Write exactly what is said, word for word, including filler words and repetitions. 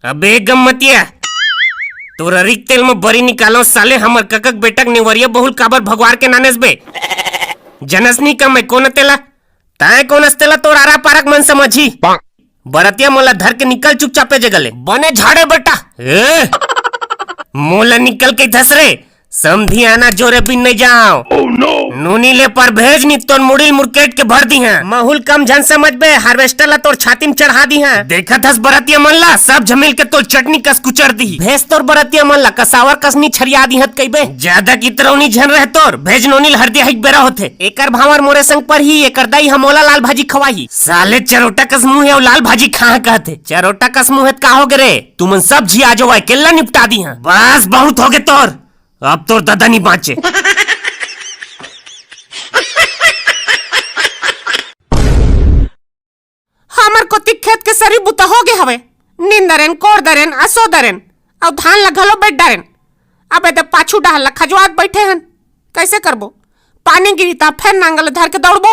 अबे गम्मतिया, तोर अरिक तेल म बरी निकालो साले, हमर ककक बेटक नेवरिया बहुल काबर भगवार के नानेस बे? जनस नी का मैं कोन तेला? तैं कोन तेला तोर आरा पारक मन समझी? बरतिया मोला धर के निकल चुपचापे जगह ले। बने झाड़े बेटा। ए? मोला निकल के धस रे। समधी आना जोरे बिन नहीं जाओ। नूनी ले पर भेज नी तोर मुड़िल मुरकेट के भर दी हैं। महुल कम झन समझ बे, हार्वेस्टर ला तोर छाती में चढ़ा दी हैं। देखत हस बरतिया मन ला, सब झमिल के तोर चटनी कस कुचर दी। भेज तोर बरतिया मन ला कसावर कसनी छरिया दी हत कइबे। ज्यादा कितरौनी झन रह तोर, भेज नोनी ल हरदिया हिक बेरा होथे। एकर भांवर मोरे संग पर ही, एकर दाई हमोला लाल भाजी खवाही। साले चरोटा कस मुंह हे अउ लाल भाजी खाह कहथे। चरोटा कस मुंह हे त का होगे रे? तुमन सब झी आ जाओ, अकेल्ला निपटा दी हां। बस बहुत होगे तोर, अब तोर ददा नी बांचे। हमर कोती खेत के सरी बुता होगे हवे, निंदरेन, कोर दरेन, असो दरेन, अउ धान ला घलो बेट डारेन। अबे त पाछू डहर ला खजवात बइठे हन, कइसे करबो? पानी गिरी त फेर नांगर ल धर के दौड़बो।